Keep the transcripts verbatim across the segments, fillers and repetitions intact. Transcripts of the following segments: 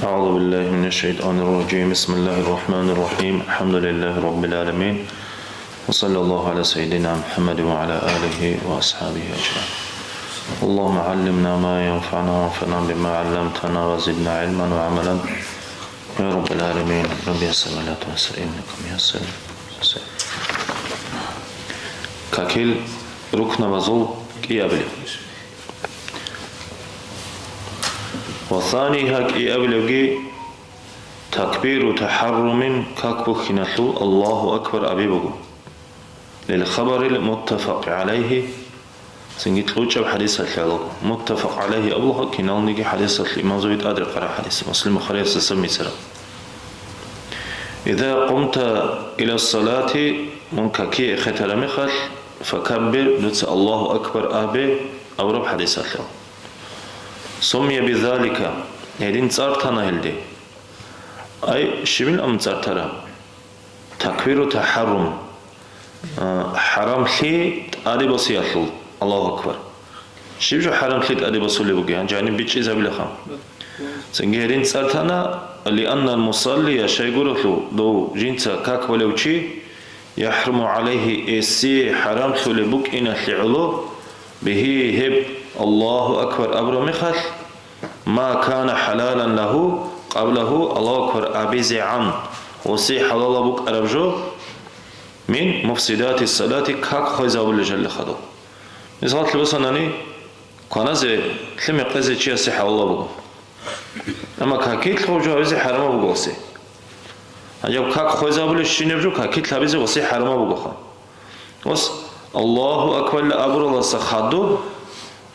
أعوذ بالله من الشيطان الرجيم. بسم الله الرحمن الرحيم. الحمد لله رب العالمين. وصلى الله على سيدنا محمد وعلى آله وأصحابه أجمعين. اللهم علمنا ما ينفعنا وانفعنا بما علمتنا وزدنا علما وعملا يا رب العالمين. رب يسر ولا تعسر إنك ميسر. Какил рукнабазул кӀиабилеб. Ва санигьа кӀиабилебги такбиру тахӀаррумин как бухьиналъул Аллагьу акбар аби буго. Лил хабарил муттафакъ гӀалайгьи, цинги кьучӀаб хӀадисалъе гӀоло. Муттафакъ гӀалайгьи абулха киналниги хӀадисалъе имамзаби тӀадрекъараб хӀадис, Муслим, Бухариялъ сам мицӀираб. Иза къумта ила салати, мун какие эхетараб мехалъ, факаббир, дуца Аллагьу акбар абе, абураб хӀадисалъе. Суммия бизалика, гьедин цӀар тана гьелде. Ай, щибил ам цӀар тара? Такбиру тахӀаррум. А, хӀарамлъи тӀаде босиялъул, Аллагьу акбар. Щиб жо хӀарамлъи тӀаде босулеб бугеб, гьанже гьаниб бичӀчӀизабилаха. Цинги гьедин цӀар тана, лианнал мусаллия, щайгурелъул дов жинца как балев чи, яхӀруму гӀалайгьи, эсие хӀарамлъулеб букӀиналъе гӀоло, бигьи, гьеб Аллагьу акбар абураб мехалъ, ма кана хӀалалан лагьу къаблагьу, Аллагьу акбар абизегӀан гъоси хӀалалаб букӀараб жо, мин муфсидати салати, как хвезабулел жалихъадал. Мисаллъи босанани, кваназе лъимер къезе чиясе хӀалалаб буго. Амма какилъ гъов жо гьабизе хӀарамаб буго гъоси. Гьанже как хвезабулебщинаб жо какилъ гьабизе гъоси хӀарамаб бугоха. Ос Аллагьу акбарла абуралдаса хадуб,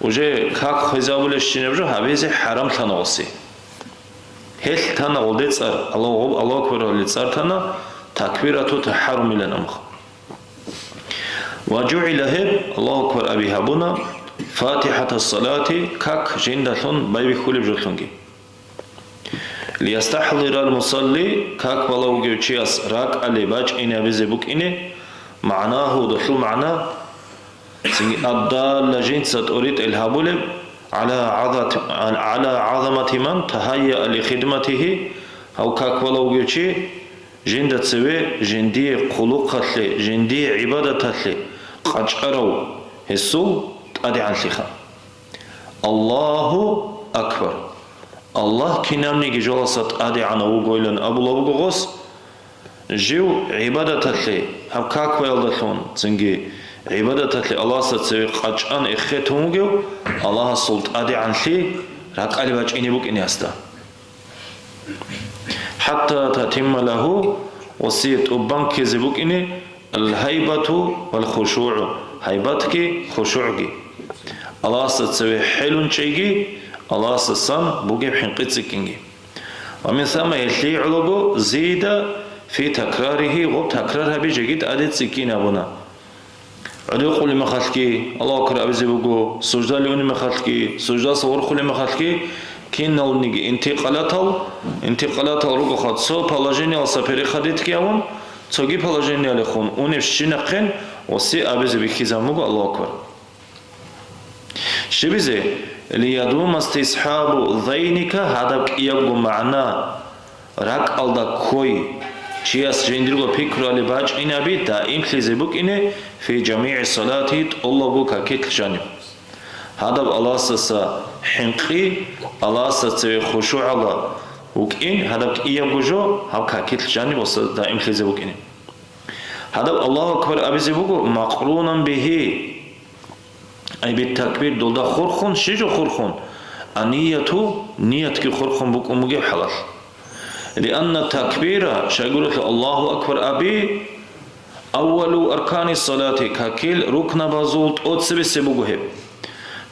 уже как хвезабулебщинаб жо гьабизе хӀарамлъана гъоси. Гьелъ тана гъолде цӀар, Аллагьу, Аллагьу акбаралъе цӀар тана, такбирату тахӀаррумилан амха. Ва жугӀила, гьеб Аллагьу акбар аби гьабуна, фатихӀатас салати, как жиндалъун байбихьулеб жолъунги. ЛиястахӀзирал мусалли, как балев вугев чияс ракӀалде бачӀине гьабизе букӀине, магӀнагьу, долъул магӀна, цинги аддалла жинца тӀоритӀел гьабулеб, гӀала гӀазат-, гӀала гӀазамати ман тагьайяа ли хидматигьи, гьав как балев вугев чи, жинда цеве жиндие хъулухъалъе, жиндие гӀибадаталъе къачӀарав гьесул тӀадегӀанлъиха. Аллагьу акбар! Аллагь кинабниги жолдаса тӀадегӀанав вугоилан абулеб буго гъос, жив гӀибадаталъе, гьаб как баялдалъун, цинги гӀибадаталъе Аллагьасда цеве къачӀан эхетун вугев Аллагьасул тӀадегӀанлъи ракӀалде бачӀине букӀине гьесда. ХӀатта татимма лагьу, гъосие тӀубан ккезе букӀине, алгьайбату валхушугӀу, гьайбатги хушугӀги. Аллагьасда цеве хӀелун чӀейги, Аллагьасдасан бугеб хӀинкъи цӀикӀкӀинги. Ва мин самма, гьелъие гӀолого, зида фи такраригьи, гъоб такрар гьаби жеги тӀаде цӀикӀкӀин абуна. ГӀодов къулеб мехалъги Аллагьу акбар абизе буго, суждалде унеб мехалъги, суждаса ворхулеб мехалъги, киналниги интикъалатал, интикъалатал ругоха, цо положениялдаса переходитьги гьавун, цоги положениялехун унебщинахъе гъоси абизе бихьизабун буго Аллагьу акбар. Щибизе? Лиядума истисхӀабу зайника, гьадаб кӀиябго магӀна. РакӀалда ккой, чияс жиндирго пикруялде бачӀинаби даимлъизе букӀине фи жамигӀи салати, тӀолабго какилъ жаниб. Гьадаб Аллагьасдаса хӀинкъи, Аллагьасда цеве хушугӀалда вукӀин, гьадаб кӀиябго жо гьаб какилъ жаниб даимлъизе букӀине. Гьадаб Аллагьу акбар абизе буго макърунан бигьи. Ай бит-такбир, долда хурхун, щи жо хурхун? Ан-нияту, ниятги хурхун букӀун бугеб хӀалалъ. Лианна такбира, щайгурелъул Аллагьу акбар аби, аввалу аркани салати, какил рукнабазул тӀоцебесеб буго гьеб.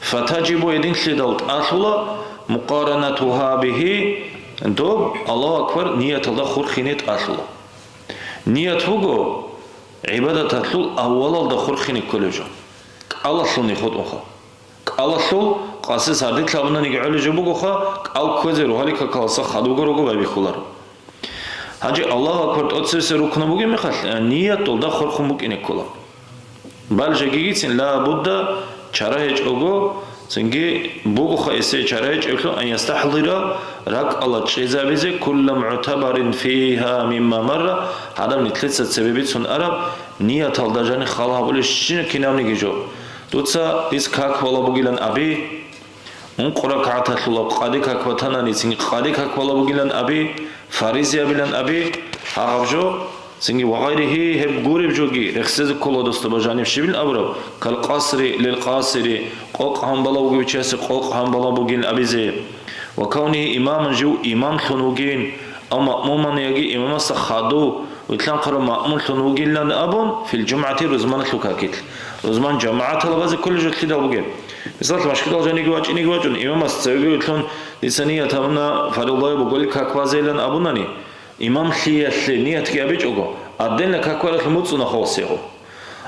Фатажибу, гьединлъидал тӀалъула, мукъаранатугьа бигьи, доб Аллагьу акбар нияталда хурхине тӀалъула. Ният буго гӀибадаталъул аввалалда хурхине кколеб жо. КӀалалъулни хутӀунха. КӀалалъул къаси сардилъ гьабунаниги гӀолеб жо бугоха, кӀал кквезе рогьалил какаласа хадубго руго байбихьуларо. Гьанже Аллагьу акбар тӀоцебесеб рукну бугеб мехалъ, ният долда хурхун букӀине ккола. Бал жегигицин ла будда чара гьечӀого, Цинги бугоха эсие чара гьечӀеблъун, ан ястахӀдира, ракӀалда чӀезабизе, кулла мугӀтабарин фигьа мимма марра, гьадаб нилъеца цебе бицун араб, нияталда жани хал гьабулебщина кинабниги жо. Дуца дис как бала бугилан аби, ункъо ракагӀаталъула къаде как батанани, цинги къаде как бала бугилан аби, фаризиябилан аби, гьагъаб жо, цинги ва гъайригьи, гьеб гуреб жоги рехсезе ккола досда бажаниб щибил абураб, кал къасри лил къасири, къокъ гьанбала вугев чиясе къокъ гьанбала бугин абизе, ва кавнигьи имаман, жив имамлъун вугин, ав маъмуман, яги имамасда хадув, вилълъанхъарав маъмумлъун вугилан абун, фил жумгӀати, рузманалъул какилъ. Рузман жамагӀаталабазе кколеб жо лъидал бугеб? Мисалалъ, машгидал жаниги вачӀинеги вачӀун, имамас цевеги вилълъун, дица ният гьабуна фарилдаяб буголи как базейилан абунани, имамлъиялъе ниятги абичӀого, отдельно как баралъе муцӀцӀуна хасго.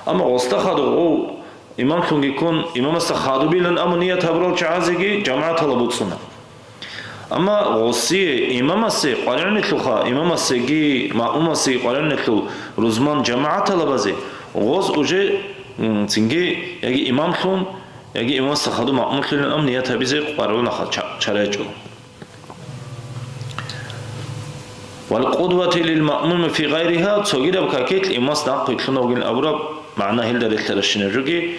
Амма гъосда хадув, гъов имамлъунги ккун, имамасда хадубилан абун ният гьабурал чагӀазеги жамагӀаталда буцӀцӀуна. Амма гъосие, имамасе къваригӀунелъулха, имамасеги маъмумасеги къваригӀунелъул рузман жамагӀаталабазе, гъос уже, м, цинги яги имамлъун, яги имамасда хадув маъмумлъилан абун ният гьабизе къваригӀунаха, ча-, чара гьечӀо. Вал къудвати лил маъмуми фи гъайригьа, цогидаб какилъ имамас нахъ вилълъуна вугилан абураб магӀна гьелда релълъарабщинаб жоги,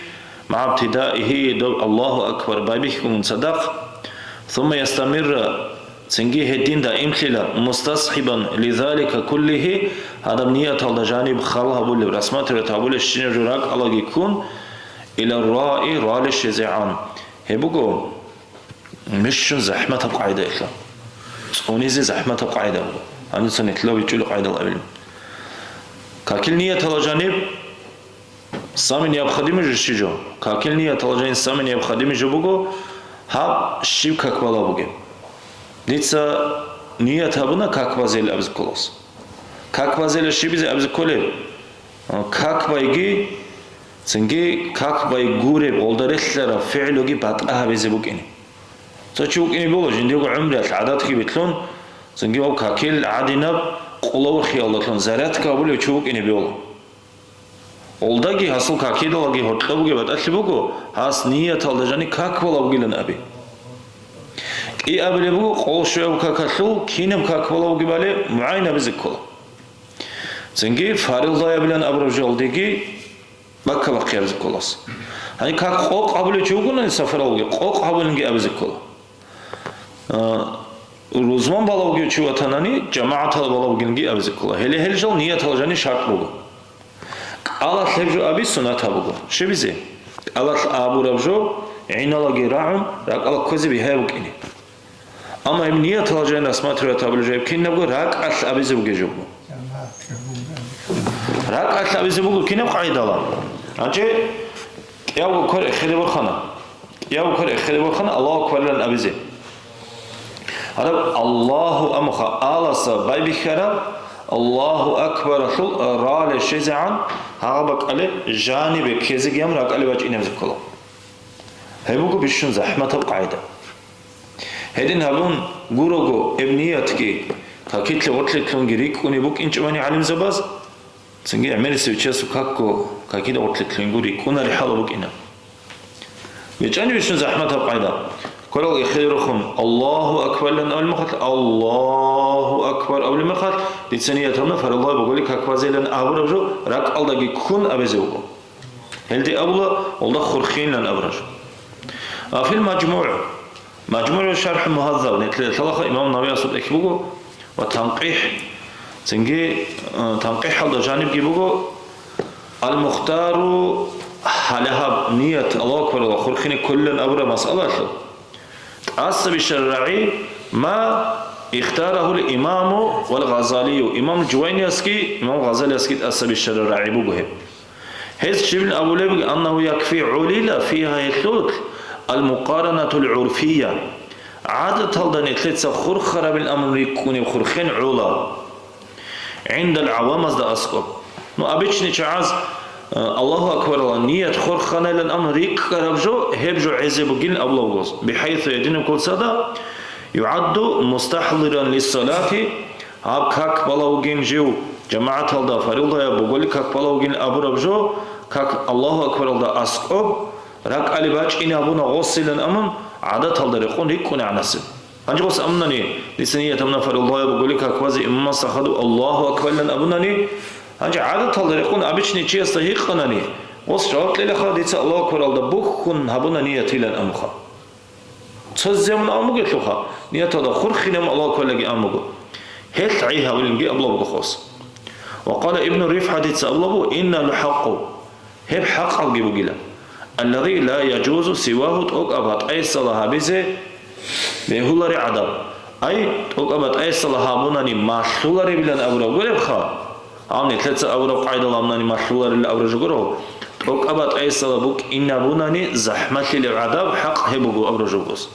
магӀа ибтидаигьи, доб Аллагьу акбар байбихьун цадахъ, сумма ястамирра, цинги гьедин даимлъила, мустасхӀибан лизалика куллигьи, гьадаб нияталда жаниб хал гьабулеб, рассматривать гьабулебщинаб жо ракӀалдаги ккун, ила раи, ралищезегӀан. Гьеб буго, Бищун захӀматаб къагӀида ила. ЦӀунизе захӀматаб къагӀида буго. Гьаниса нилъеда бичӀчӀулеб къагӀидал абилин. Какил нияталда жаниб самый необходимый жо щиб жо? Какил нияталда жаниб самый необходимый жо буго, гьаб щиб как бала бугеб. Дица ният гьабуна как базейилан абизе кколас. Как базейилан щибизе абизе кколеб? Как байги, цинги как бай гуреб, гъолда релълъараб фигӀлуги батӀа гьабизе букӀине. Цо чи вукӀине бола, жиндирго гӀумруялъ гӀадатги билълъун, цинги ва какил гӀадинаб къулавухъиялдалъун зарядка гьабулев чи вукӀине бола. Гъолдаги гьасул какидалаги гьоркьоб бугеб батӀалъи буго, гьас нияталда жаниб как бала бугилан аби. КӀиабилеб буго, къоло щуяб какалъул кинаб как бала бугебали мугӀайин гьабизе ккола. Цинги фарилдаябилан абураб жолдиги баккабахъе абизе кколас. Гьаниб как къокъ гьабулев чи вугони сафаралги, къокъ гьабулинги абизе ккола. А, рузман бала вугев чи ватанани, жамагӀатал бала вугинги абизе ккола. Гьеле гьел жал ниятал жаниб шарт буго. КӀалалъ гьеб жо аби суннат гьабуго. Щибизе? КӀалалъ абураб жо гӀиналаги рагӀун, ракӀалда кквезе бигьа букӀине. Амма гьеб нияталда жаниб рассматривать гьабулеб жо гьеб кинабго ракӀалъ абизе бугеб жо буго. РакӀалъ абизе буго кинаб къагӀидала? Гьанже кӀиябго квер эхеде борхана. КӀиябго квер эхеде борхана Аллагьу акбарлъун абизе. Гьараб Аллагьу амха аласа байбихьараб Аллагьу акбаралъул ралищезегӀан гьагъа бакӀалде жанибе ккезеги гьабун ракӀалде бачӀинеб абизе ккола. Гьеб буго бищун захӀматаб къагӀида. Гьедин гьабун гурого, гьеб ниятги какилъе гъоркье лъунги рикӀкӀунеб букӀинчӀебани гӀалимзабаз, цинги гӀемерисев чиясул какго какида гъоркье лъунгур рикӀкӀунари хӀала букӀина. БичӀчӀани бищун захӀматаб къагӀида. Кварал эхеде рухун, Аллагьу акбарлъун абулеб мехалъ, Аллагьу акбар абулеб мехалъ, дица ният гьабуна фарилдаяб буголи как базейилан абураб жо ракӀалдаги ккун абизе буго. Гьелде абула, гъолда хурхинилан абураб жо. Ва фил МажмугӀ, МажмугӀ шархӀ Мугьаззаб, нилъеда лъалаха имам Нававиясул тӀехь буго, ва ТанкъихӀ, цинги, э, ТанкъихӀалда жанибги буго, Ал-Мухтару, гьале гьаб ният, Аллагьу акбар ва хурхине кколилан абураб масъалалъул. ТӀаса бищараб рагӀи, ма ихтарагьул имаму вал Гъазалию, имам Жувайниясги, имам Гъазалиясги тӀаса бищараб рагӀи буго гьеб. Гьез щибин абулеб, аннагьу якфи гӀолила фигьа, гьелъулъ, ал-мукъаранатул гӀурфия, гӀадаталда нилъеца хурхарабилан абун рикӀкӀунеб хурхен гӀола. ГӀиндал гӀавамазда аскӀоб. Ну, обычный чагӀаз, э, Аллагьу акбаралъул ният хурханилан абун рикӀкӀараб жо, гьеб жо гӀезе бугин абулеб буго. БихӀайсу, гьединаб куцалда, югӀадду мустахӀдиран лиссалати, гьаб как бала вугин жив, жамагӀаталда фарилдаяб буголи как бала вугин абураб жо, как Аллагьу акбаралда аскӀоб, РакӀали бачӀине абуна гъосилан амун, гӀадаталда рекъон рикӀкӀуна гӀанасеб. Гьанже гъос амунани, дица ният гьабуна фаризаяб гули какбазе имамасда хадуб Аллагьу акбарлъан абунани, гьанже гӀадаталда рекъон обычный чиясда гьикъанани, гъос жаваб кьелаха, дица Аллагьу акбаралда бухьун гьабуна ниятилан амуха. Цо заман амугелъулха, нияталда хурхинаб Аллагьу акбарлаги амуго. Гьелъ гӀей гьавилинги абулаб гъос. Ва къала Ибну РифгӀатица абулабу, иннал хӀакъу. Гьеб хӀакъалги бугила. Аллади ла яжузу сивагьу тӀокӀаб батӀайсала гьабизе бегьулари гӀадаб. Ай, тӀокӀаб батӀайсала гьабунани малъуларебилан абураб гуребха. Гьав нилъеца абураб къайдал гьабунани малъуларила абураб жо гуро. ТӀокӀаб батӀайсала букӀинабунани захӀмалъилеб гӀадаб хӀакъ гьеб буго абураб жо гос.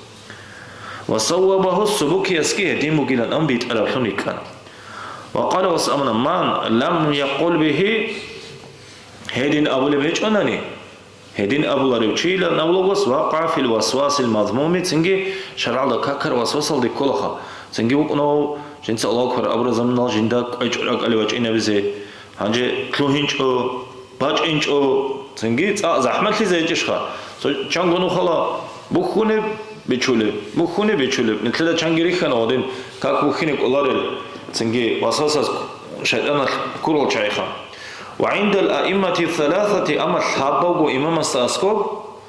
Ва саввабагьу субукиясги гьедин бугилан ам битӀараблъун рикӀкӀана. Ва къала вас амана ман лам якъул бигьи, гьедин абулеб гьечӀонани, гьедин абуларев чийилан абулагос вакъа фил васвасил мазмуми, цинги шаргӀалда какар васвасалде кколаха, цинги вукӀунав жинца Аллагьу акбар абураб заманалъ жинда кӀвечӀо ракӀали вачӀинабизе, гьанже лъугьинчӀо, бачӀинчӀо, цинги цӀакъ захӀмалъизе гьечӀищха? Цо чанго нухала бухьунеб, бичулеб, бухьунеб, бичулеб, нилъеда чанги рихьана гьадин, как бухьине кӀоларел, цинги васвасаз шайтӀаналъ ккурал чагӀиха. Ва гӀиндал аиммати саласати, амма лъабавго имамасда аскӀоб,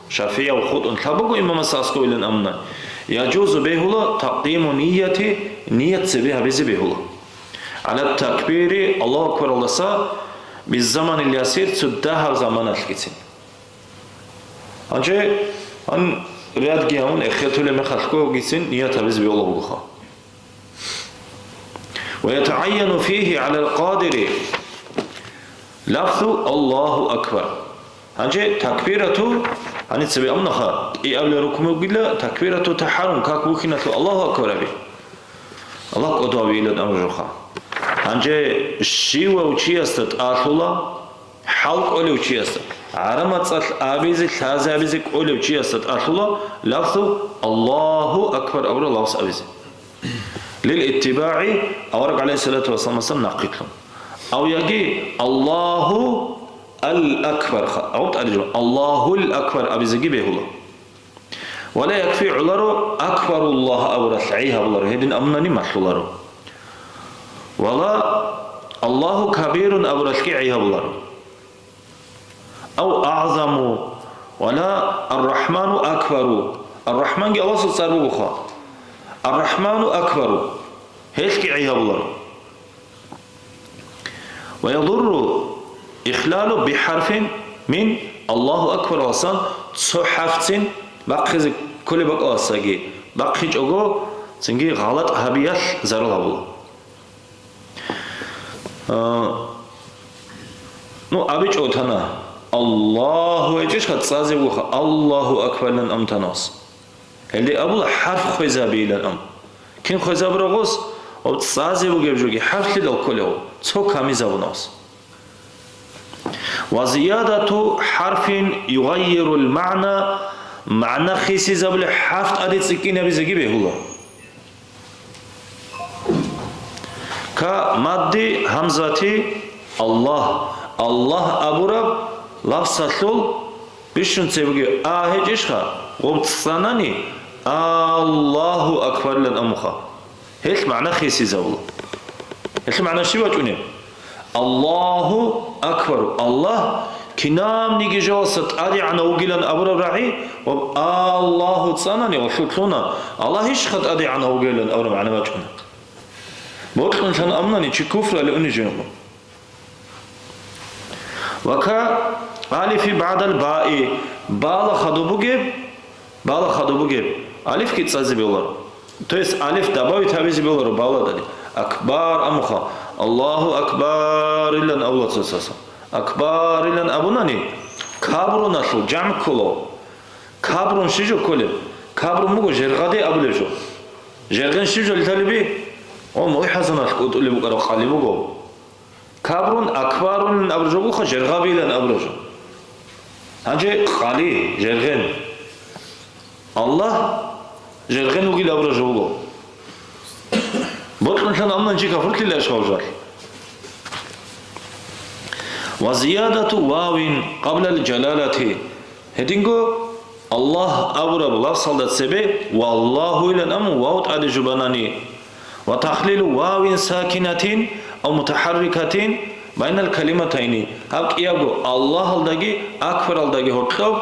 ШафигӀияв хутӀун лъабавго имамасда аскӀовилан амна, яжузу бегьула такъдиму нияти, ният цебе гьабизе бегьула. ГӀала такбири, Аллагьу акбаралдаса, биззаманил ясир, цо дагьаб заманалъгицин. Гьанже, гьан рядги гьавун эхетулеб мехалъгогицин ният гьабизе бегьула бугоха. Ва ятагӀайяну фигьи гӀалал къадири лафзу Аллагьу акбар. Гьанже такбирату, гьаниб цебе амнаха, кӀиабилеб рукну бугила, такбирату тахӀарум, как бухьиналъул Аллагьу акбар аби. Аллагь кӀодо гьавейилан абураб жоха. Гьанже щивав чиясда тӀалъула, хӀал кӀолев чиясда, гӀараб мацӀалъ абизе, лъазе абизе кӀолев чиясда тӀалъула лафзу Аллагьу акбар абураб лафз абизе. Лил иттибагӀи, авараг гӀалайгьиссалату вассаламасда нахъилъун. Ав яги Аллагьу ал-акбарха, ав тӀадежун Аллагьул акбар абизеги бегьула. Ва ла якфи гӀоларо акбаруллагь абуралъ гӀей гьабуларо, гьедин амнани малъуларо. Ва ла Аллагьу кабирун абуралъги гӀей гьабуларо. Ав агӀзаму, ва ла Ар-Рахману акбару. Ар-Рахманги Аллагьасул цӀар бугоха. Ар-Рахману акбару. Гьелъги гӀей гьабуларо. Ва ядурру ихлалу бихӀарфин мин Аллагьу акбар васан цо хӀарфцин бахъизе кколеб бакӀаласаги бахъичӀого, цинги гъалатӀ гьабиялъ зарал гьабула. А, ну, абичӀо тана, Аллагьу гьечӀищха цӀазе вуха, Аллагьу акбарлъан амтанас. Гьелде абула хӀарф хвезабийилан ам. Кин хвезабурагъус, ва цӀазе вугеб жоги хӀарфлъидал кколев, цо камизабунас. Ва зиядату хӀарфин югъаййирул магӀна, магӀна хисизабули хӀарф тӀаде цӀикӀкӀинабизеги бегьула. Ка мадди гьамзати Аллагь, Аллагь абураб лафзалъул бищун цебеги а гьечӀищха, гъуб цӀанани Аллагьу акбарлъан амуха. Гьелъ магӀна хисизабула. Гьелъ магӀна щиб бачӀунеб? Аллагьу акбару. Аллагь кинабниги жоялдаса тӀадегӀанав вугилан абураб рагӀи ва Аллагьу цӀанани гъолъулъуна, Аллагь ищха тӀадегӀанав вугилан абураб магӀна бачӀуна. Бокьун лъан амнани чи куфрали уни жинго. Ва ка алифи баъдал баи, бала хадуб бугеб, бала хадуб бугеб, алифги цӀазе бегьуларо. То есть алиф добавить гьабизе бегьуларо баладали. Акбар амуха, Аллагьу акбар илан абула цоцаса. Акбар илан абунани, кабруналъул жамгӀ кколо. Кабрун щи жо кколеб? Кабрун буго жергъаде абулеб жо. Жергъен щиб жо лъалиби? О, мухӀазаналъ кӀутӀулеб букӀараб къали буго. Кабрун акбарун абураб жо буха, жергъабилан абураб жо. Гьанже къали, жергъен. Аллагь жергъен вугил абураб жо буго. Бокьун лъан амнан чи кафурлъила иш гьав жал. Ва зиядату вавин къаблал жалалати. Гьединго Аллагь абураб лафзалда цебе «Валлагьу» илан амун вав тӀаде жубанани, ва тахлилу вавин сакинатин ав мутахӀаррикатин байнал калиматайни, гьаб кӀиябго Аллагьалдаги Акбаралдаги гьоркьоб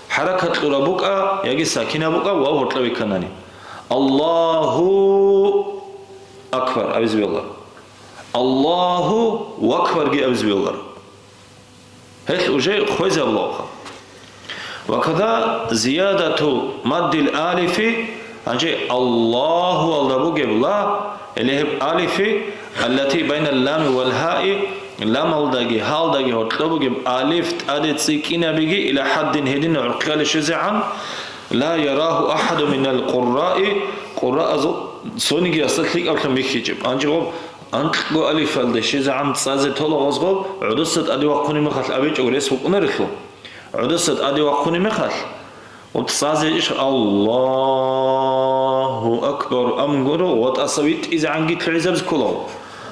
хӀаракат кьураб букӀа яги сакина букӀа вав гьоркьоб биканани. Аллагьу Акбар абизе бегьуларо. Аллагьу Акбарги абизе бегьуларо. Гьелъ уже хвезабулавха. Ва када зиядату маддил алифи, гьанже Аллагьуялда бугеб ла, или гьеб алифи, аллати байнал лами вал гьаи, ламалдаги гьалдаги гьоркьоб бугеб алиф тӀаде цӀикӀкӀинабиги ила хӀаддин гьедин гӀурхъиялде щвезегӀан, ла ярагьу ахӀаду минал къурраи, къурраазул цонигиясда лъикӀаблъун бихьичӀеб. Гьанже гъоб анкьго алифалде щвезегӀан цӀазе тола гъозго гӀодоса тӀаде вахъуни мехалъ абичӀого рес букӀунарелъул. ГӀодоса тӀаде вахъуни мехалъ, гъоб цӀазе иш Аллагьу акбар амгуро ва тӀаса витӀизегӀанги лъугӀизаб ккола.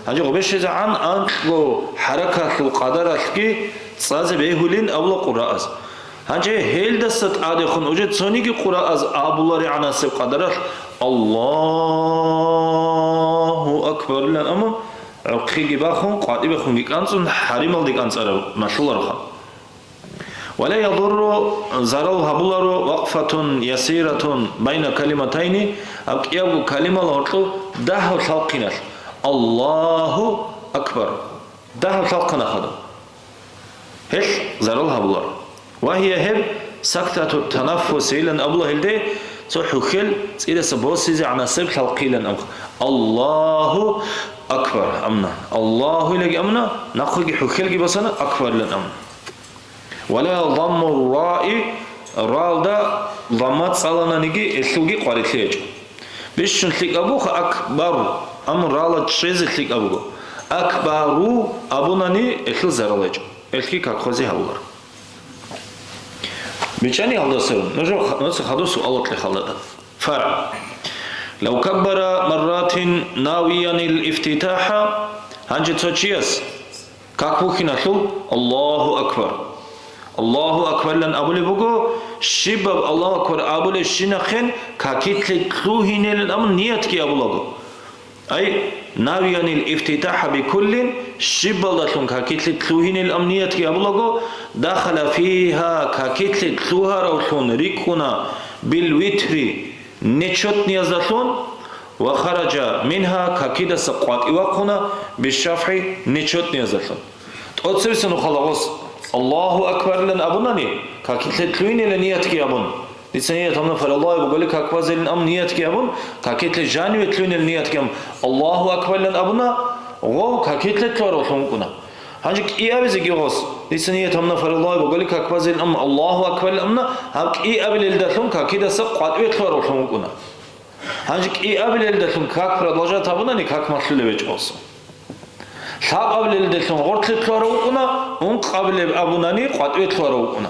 Гьанже гъобе щвезегӀан анкьго хӀаракатлъул къадаралъги цӀазе бегьулин абула къурааз. Гьанже гьелдаса тӀадехун уже цониги къурааз абуларигӀанасеб къадаралъ «Аллагьу акбар» илан амун, гӀурхъиги бахун, къватӀибехунги кӀанцӀун, хӀарималде кӀанцӀараб малъулароха. Ва ла ядурру, зарал гьабуларо, вакъфатун ясиратун байна калиматайни, гьаб кӀиябго калимала гьоркьов дагьав лъалхъиналъ, Аллагьу акбар, дагьав лъалхъана хадуб. Гьелъ зарал гьабуларо. Ва гьия гьеб сактату танаффусилан абула гьелде, цо хӀухьел цӀидаса босизегӀанасеб лъалхъилан аб-, Аллагьу акбар амна. Аллагьу илаги амна, нахъеги хӀухьелги босана, акбарлан амна. Ва ла дамму раи, ралда дамма цӀалананиги, элъулги къварилъи гьечӀо. Бищун лъикӀаб буха акбар, амма рала чӀезе лъикӀаб буго. Акбару абунани, элъул зарал гьечӀо. Элъги как хвезе гьавулар. БичӀани гьалдасарун, нужер ха-, нуца хадур суал вокьи халдатан. ФаргӀ. Лав каббара марратин навиянил ифтитаха, гьанже цо чияс как бухьиналъул Аллагьу акбар. Аллагьу акбарлан абулеб буго, щибаб Аллагьу акбар абулебщинахъен какилъе лъугьинелин амун ниятги абулаго. Ай, навиянил ифтитаха бикуллин, щибалдалъун какилъе лъугьинел ам ниятги абулаго, дахала фиха какилъе лъугьаравлъун рикӀкӀуна бил витри, нечетнияздалъун, ва хараджа минха какидаса къватӀивахъуна бишшафгӀи нечетнияздалъун. ТӀоцебиса нухалда гъос Аллагьу акбарлан абунани, какилъе лъугьинела ниятги абун. Дица ният гьабуна фараллагьи бугали как базелин ам ниятги гьабун, какилъе жаниве лъугьинел ниятги гьабун, Аллагьу акбарлан абуна, гъов какилъе лъугьаравлъун вукӀуна. Гьанже кӀиабизеги гъос, дица ният гьабуна фараллагьи бугали как базелин ам Аллагьу акбарлан амна, гьаб кӀиабилелдалъун какидаса къватӀиве лъугьаравлъун вукӀуна. Гьанже кӀиабилелдалъун как продолжать гьабунани как малъулеб гьечӀо гъосул. Лъабабилелдалъун гъортлъе лъугьарав вукӀуна, ункъабилеб абунани къватӀиве лъугьарав вукӀуна.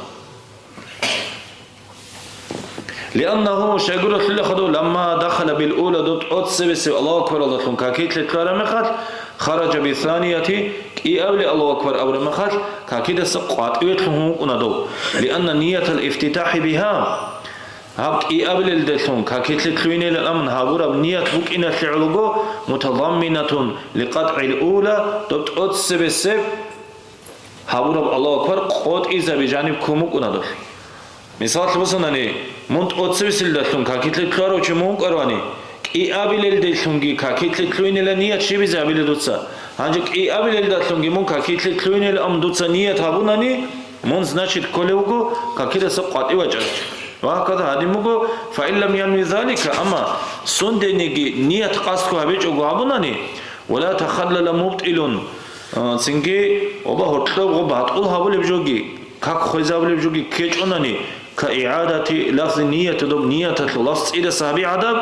Лианнагьу, щайгуралъулехъадав, ламма дахала бил ула, доб тӀоцебесеб Аллагьу акбаралдалъун какилъе лъугьараб мехалъ, хараджа бисанияти, кӀиабилеб Аллагьу акбар абураб мехалъ, какидаса къватӀиве лъугьун вукӀуна дов. Лианна ниятал ифтитахӀи биха, гьаб кӀиабилелдалъун какилъе лъугьинелин амун гьабураб ният букӀиналъе гӀолого, мутадамминатун ликъатгӀил ула, доб тӀоцебесеб гьабураб Аллагьу акбар къотӀизаби жаниб ккун букӀуна дол. Мисаллъи босанани, мун тӀоцебесилдалъун какилъе лъугьарав чи мун вукӀаравани, кӀиабилелдалъунги какилъе лъугьинела ният щибизе гьабила дуца. Гьанже кӀиабилелдалъунги мун какилъе лъугьинел ам дуца ният гьабунани, мун, значит, кколев вуго какидаса къватӀив вачӀарав чи. Ва гьакада гьадин буго, фаин лам янви залика, амма сундениги ният къасдго гьабичӀого гьабунани, ва ла тахаллала мубтӀилун, а, цинги оба гьоркьоб гъо батӀул гьабулеб жоги, как хвезабулеб жоги ккечӀонани, ка игӀадати лафзи ният, доб нияталъул лафз цӀидаса гьаби гӀадаб,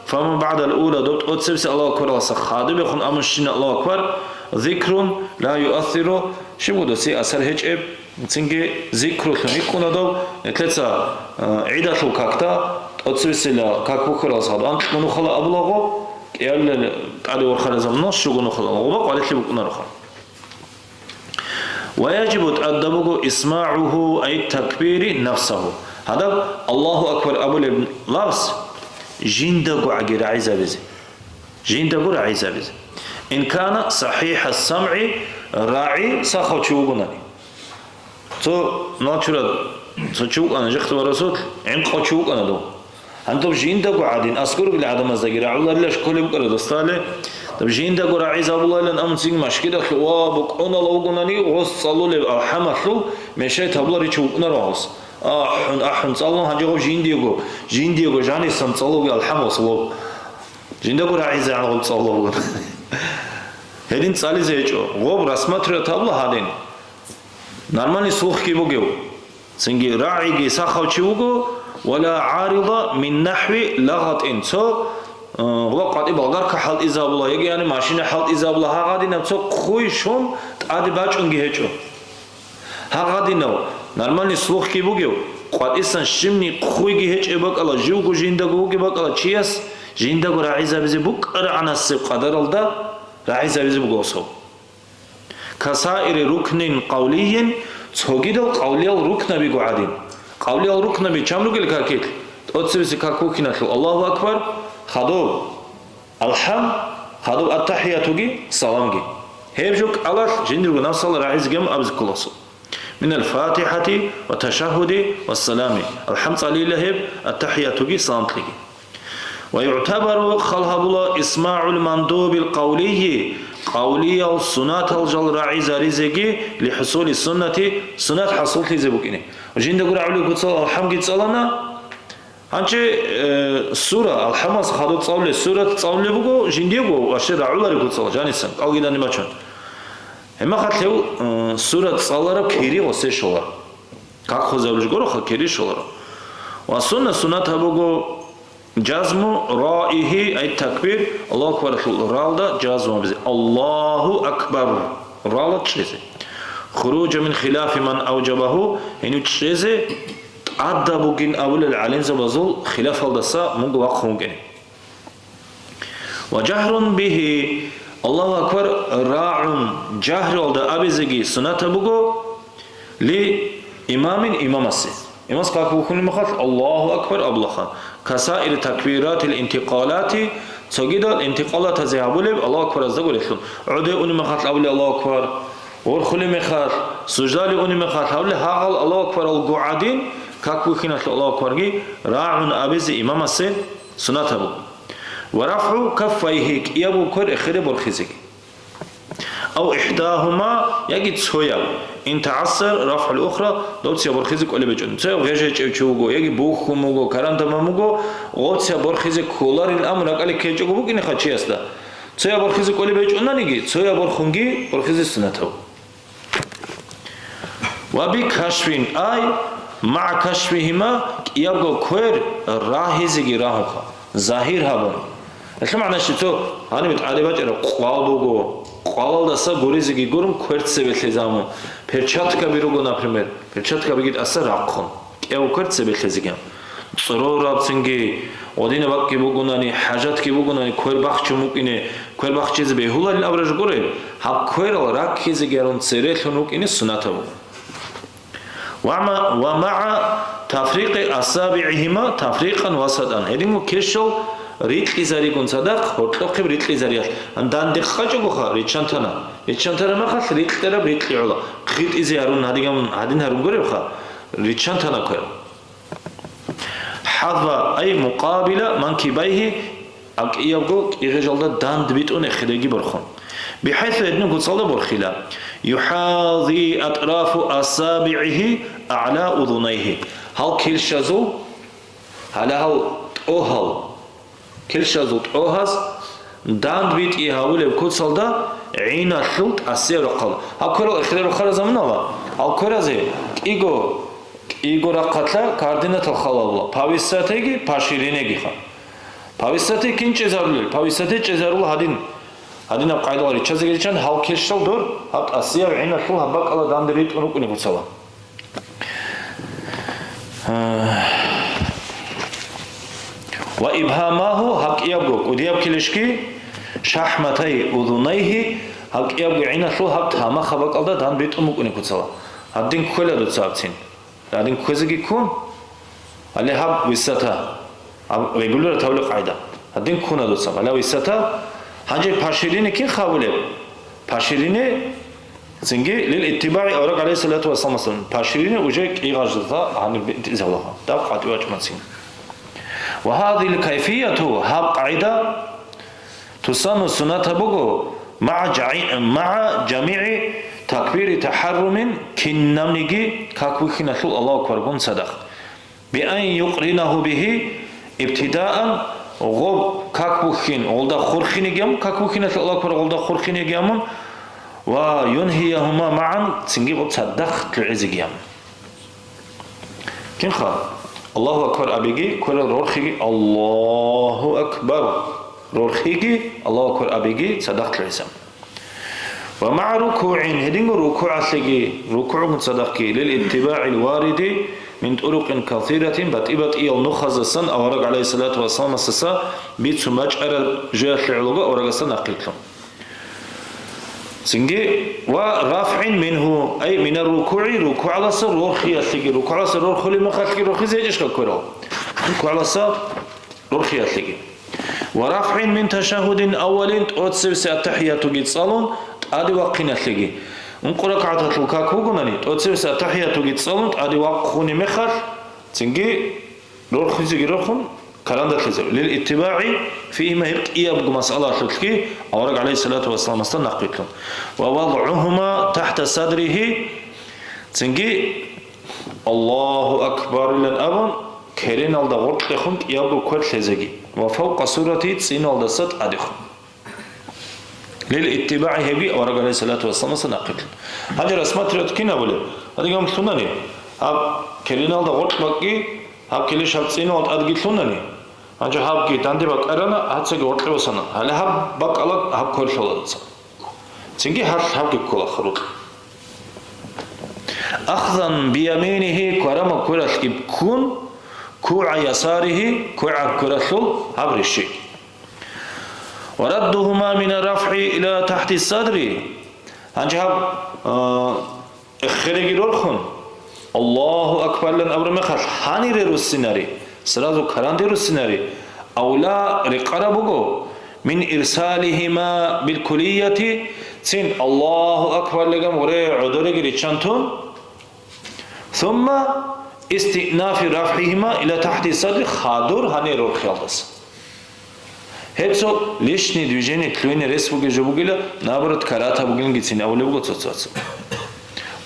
фама баъдал ула, доб тӀоцебси Аллагьу акбаралдаса хадубехун амущина Аллагьу акбар, зикрун ла юассиру, щибго досе асар гьечӀеб, цинги зикрулъун рикӀкӀуна дов, нилъеца, а, гӀидалъул какда, тӀоцебесила как бухьаралдаса хадуб анкьго нухала абулаго, кӀиабилел тӀаде вархараб заманалъ щуго нухала гъоба къварилъи букӀунароха. Ва яжибу, тӀадаб буго, исмагӀугьу, ай такбири нафсагьу. Гьадаб Аллагьу акбар абулеб лафз жиндаго гӀаги рагӀизабизе. Жиндаго рагӀизабизе. Ин кана сахӀихӀас самгӀи, рагӀи сахав чи вугонани. Цо начурад, цо чи вукӀана, жехтула расул, гӀинкъав чи вукӀана дов. Гьаниб жиндаго гӀадин, аскӀурбил гӀадамаздаги рагӀуларилаш кколеб букӀара досдали, даб жиндаго рагӀизабуларилан, амма цинги машгидалъув ва букӀунала вугонани, гъос цӀалулеб алхӀамалъул мешай табуларичи вукӀунаро гъос. АхӀун, ахӀун, цӀалун гьанже гъоб жиндиего, жиндиего жанисан цӀалуги алхӀамалъулаб. Жиндаго рагӀизегӀан гъоб цӀалула вугон. Гьедин цӀализе гьечӀо. Гъоб рассматривать гьабула гьадин. Нормальный слухги бугев. Цинги рагӀиги сахав чи вуго, вала гӀарида мин нахӀви лагъатин. Цо, э, гъуба къватӀи болгарка хӀалтӀизабула, яги яни машина хӀалтӀизабула, гьагъадинаб цо хъуй-шум тӀаде бачӀунги гьечӀо. Гьагъадинав, нормальный слухги бугев, къватӀисан щибни хъуйги гьечӀеб бакӀала, живго жиндаго вугеб бакӀала чияс жиндаго рагӀизабизе букӀарагӀанасеб къадаралда рагӀизабизе буго гъосов. Касаири рукнин къавлийин, цогидал къавлиял рукнабиго гӀадин. Къавлиял рукнаби чам ругел какилъ? ТӀоцебесеб как букиналъул Аллагьу акбар, хадуб, алхӀам, хадуб аттахӀиятуги, саламги. Гьеб жо кӀалалъ жиндирго нафсалда рагӀизегиян абизе кколасо. Минал фатихӀати ва ташагьуди ва салами. АлхӀам цӀалила гьеб, аттахӀиятуги, салам кьеги. Ва югӀтабару, хал гьабула, исмагӀул мандубил къавлийи, къавлиял сунатал жал рагӀизаризеги, лихӀусули суннати, сунат хӀасуллъизе букӀине. Жиндаго рагӀулеб куцал алхӀамги цӀалана, гьанчи, э, сура, алхӀамас хадуб цӀалулеб, сурат цӀалулеб буго, жиндиего ва щай рагӀулареб куцал, жанисан, кӀалгидани бачун. Гьебмахалъ гьев, э, сурат цӀалараб кири гъосе щола. Как хвезабулеб гуроха, кири щоларо. Ва сунна, сунат гьабуго, жазму раихи, ай такбир, Аллагьу акбаралъул ралда жазму гьабизе. Аллагьу акбар. Рала чӀезе. Хуружа мин хилафи ман авжабагьу, гьенив чӀезе тӀадаб бугин абулел гӀалимзабазул хилафалдаса мунго вахъун вукӀине. Ва жагьрун бигьи, Аллагьу акбар рагӀун жагьруялда абизеги сунат буго, ли имамин, имамасе. Имамас как букунеб мехалъ Аллагьу акбар абулаха. Касаири такбиратил интикъалати, цогидал интикъалатазе гьабулеб Аллагьу акбаразда гурелъул. ГӀоде унеб мехалъ абулеб Аллагьу акбар, ворхулеб мехалъ, суждалде унеб мехалъ гьабулеб гьагъал Аллагьу акбаралго гӀадин, как букиналъул Аллагьу акбарги рагӀун абизе имамасе сунат буго. Ва рафгӀу каффайгьи, кӀиябго квер эхире борхизеги. Ав ихӀдагьума, яги цояб. Ин тагӀассар рафгӀул ухра, дов цояб борхизе кӀолеб гьечӀони. Цояб гъеж гьечӀев чи вуго, яги бухьун вуго, карантаман вуго, гъов цояб борхизе кколарин амру ракӀалде ккечӀого букӀинеха чиясда. Цояб борхизе кӀолеб гьечӀонаниги, цояб борхунги борхизе сунат буго. Ва би кашфин, ай, маа кашфигьима, кӀиябго квер рагьизеги рагьуха, загьир гьабун. Гьелъул магӀна щиб? Цо гьаниб тӀаде бачӀараб къвал буго, къвалалдаса гуризеги гурун квер цебе лъезабун. Перчаткаби руго, например, перчаткабиги тӀаса рахъун, кӀиябго квер цебе лъезегиян. ЦӀорораб цинги, гъодинаб бакӀги бугунани, хӀажатги бугунани, квер бахчун букӀине, квер бахчизе бегьуларин абураб жо гуреб, гьаб кверал раккизеги гьарун церелъун вукӀине сунат буго. Ва ма-, ва маа тафрикъи асабигӀигьима тафрикъан васатӀан. Гьединго килщал рикьизаригун цадахъ, гьоркьохъеб рикьизариялъ. Данде къачӀогоха, риччантана. Риччантана мехалъ рикьараб рикьи гӀола. ХъитӀизе гьарун гьадиган, гьадин гьарун гуребха, риччантана квер. ХӀазва, ай мукъабила манкибайгьи, аб кӀиябго кӀигъижалда дандбитӀун эхиреги борхун. БихӀайсу гьедин куцалда борхила. ЮхӀази атӀрафу асабигӀигьи агӀла удунайгьи. Гьал килщазул, гьала гьал тӀогьал. Килщазул тӀогьаз дандбитӀи гьавулеб куцалда гӀиналъул тӀасияб рахъал. Гьаб кверал эхире рухараб заманала, гьал кверазе кӀиго, кӀиго рахъалъа координатал халабула, по высотеги, по ширинегиха. По высоте кин чӀезарулел? По высоте чӀезарула гьадин. Гьадинаб къайдал риччазеги риччан, гьал килщал дур, гьаб тӀасияб гӀиналъул гьаб бакӀала данде ритӀун рукӀунеб куцала. Ва ибгьамагьу, гьаб кӀиябго кӀудияб килищги, шахӀматай удунайгьи, гьаб кӀиябго гӀиналъул гьаб тамахаб бакӀалда дандбитӀун букӀунеб куцала. Гьадин кквела дуца гьабцин. Гьадин кквезеги ккун. Гьале гьаб висата, гьаб регулировать гьабулеб къагӀида. Гьадин ккуна дуца. Гьале висата, гьанже поширение кин хабулеб? Поширение цинги лил иттибагӀи авараг гӀалайгьиссалату вассаламасдасан. Поширение уже кӀигъажда гьаниб битӀизабула. Даб къватӀивачӀунацин. Ва гьадил кайфияту, гьаб къагӀида, тусану суннат буго, магӀа жагӀи-, магӀа жамигӀи такбири тахӀаррумин, кинабниги как бухьиналъул Аллагьу акбаргун цадахъ. Биан юкъринагьу бигьи ибтидаан, гъоб как бухьин, гъолда хурхинеги гьамун, как бухьиналъул Аллагьу акбар гъолда хурхинеги гьамун, ва юнгьиягьума магӀан, цинги гъоб цадахъ лъугӀизеги гьамун. Кинха? Аллагьу акбар абиги, кверал рорхиги, Аллагьу акбар рорхиги, Аллагьу акбар абиги цадахъ лъугӀизаб. Ва магӀа рукугӀин, гьединго рукугӀалъеги, рукугӀгун цадахъги, лил иттибагӀил вариди мин тӀурукъин касиратин, батӀи-батӀиял нухаздасан авараг гӀалайгьиссалату вассаламасдаса бицун бачӀараб жоялъе гӀолого аварагасда нахъвилълъун. Цинги, ва рафгӀин мингьу, ай, минар рукугӀи, рукугӀаласа рорхиялъеги, рукугӀаласа рорхулеб мехалъги рорхизе гьечӀищха кверал? РукугӀаласа рорхиялъеги. Ва рафгӀин мин ташагьудин аввалин, тӀоцебесеб аттахӀиятуги цӀалун, тӀаде вахъиналъеги. Ункъо ракагӀаталъул как бугонани, тӀоцебесеб аттахӀиятуги цӀалун, тӀаде вахъунеб мехалъ, цинги рорхизеги рорхун, карандалъизаб. Лил иттибагӀи фигьима, гьеб кӀиябго масъалаялъулъги авараг гӀалайгьиссалату вассаламасда нахъвилълъун. Ва вадгӀугьума тахӀта садригьи, цинги Аллагьу акбарилан абун, кереналда гъоркьехун кӀиябго квер лъезеги ва фавкъа сурати, цӀиналдаса тӀадехун. Лил иттибагӀи, гьебги авараг гӀалайгьиссалату вассаламасда нахъвилълъун. Гьанже рассматривать кин абулеб? Гьадигам лъунани, гьаб кереналда гъоркь бакӀги, гьаб килищ гьаб цӀинал тӀадги лъунани, гьанже гьабги данде бакӀарана, гьацаги гъоркье босана. Гьале гьаб бакӀала гьаб квер лъоладаса. Цинги гьалъ гьабги ккола рукъ. Ахзан бияминихи, кварамаб квералъги ккун, кугӀа ясарихи, кугӀа квералъул гьаб рищи. Ва раддугьума мина рафгӀи ила тахӀти садри. Гьанже гьаб, а, эххереги рорхун, Аллагьу акбарлан абураб мехалъ гьанире руссинари, сразу каранде руссинари, авла рекъараб буго, мин ирсалихима билкулияти, цин Аллагьу акбар легам гъуре гӀодореги риччан тун, сумма истиънафи рафгӀихима ила тахӀти садри, хадур гьанире рорхиялдаса. Гьеб цо лишнее движение, лъугьине рес бугеб жо бугила, наоборот, карагьат бугилан гицин абулеб буго цо-цояз.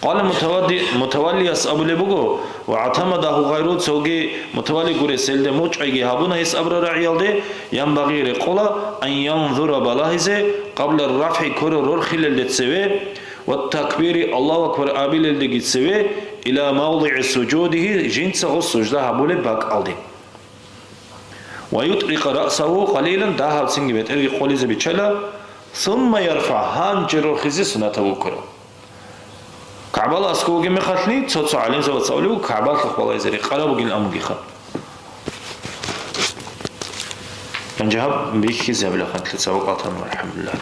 Къала мутавадди-, мутаваллияс абулеб буго, ва гӀатамадагьу гъайру, цоги мутавалли гурес, гьелде мучӀайги гьабуна гьес абураб рагӀиялде, янбагъи, рекъола, ан янзура, балагьизе, къабла рафгӀи, кверал рорхилелде цеве, ва такбири, Аллагьу акбар абилелдеги цеве, ила мавдигӀи сужудихи, жинца гъос сужда гьабулеб бакӀалде. Ва ютӀрикъа раъсагьу къалилан, дагьабцинги бетӀерги къолизе биччала, сумма ярфагӀ, гьанже рорхизе суннатаб букӀараб. КагӀбала аскӀов вугеб мехалъни, цо-цо гӀалимзабаца абулеб буго, КагӀбалъухъ балагьизе рекъараб бугин амугиха. Гьанже гьаб бихьизе гьабила хантлъи цавакъ алтан, валхӀамдулиллагь.